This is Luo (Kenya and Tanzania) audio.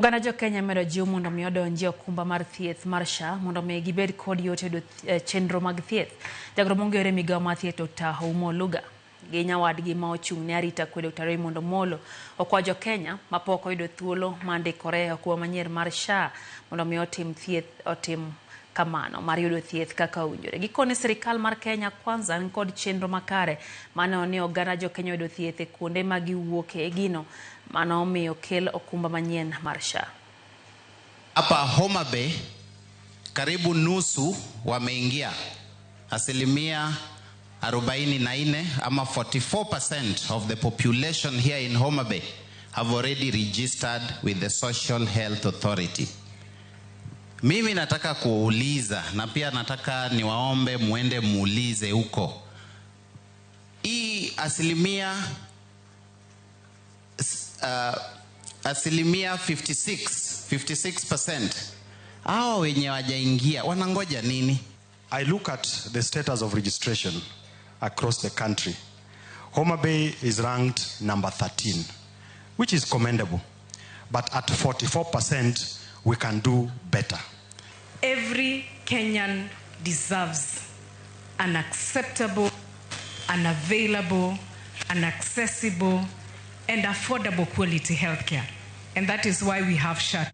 Oganda jo Kenya imedo jiw mondo mi odonji e okumba mar thieth mar SHA mondo mi gibed kod yot yudo chenro mag thieth. Jagoro mong'ere e migawo mar thieth Dr. Oumo Oluga gi nyawadgi ma ochung' ne arita kwe Dr. Raymond Omolo okwa jo Kenya mapok oyudo thuolo mar ndikore e okumba manyien mar SHA mondo mi otim thieth otim kamano mar yudo thieth kaka owinjore. Gikone sirikal mar Kenya Kwanza ni kod chenro makare maneno ni oganda jo Kenya oyudo thieth e kuonde ma giwuoke gino mano omiyo kel okumba manyien mar SHA. Hapa Homa Bay karibu nusu wameingia, 44% ama 44% of the population here in Homa Bay have already registered with the Social Health Authority. Mimi nataka kuuliza na pia nataka niwaombe muende muulize huko, hii asilimia 56% hawa wenye wajaingia wanangoja nini? I look at the status of registration across the country. Homa Bay is ranked number 13, which is commendable. But at 44%, we can do better. Every Kenyan deserves an acceptable, an available, an accessible, and affordable quality healthcare. And that is why we have SHA.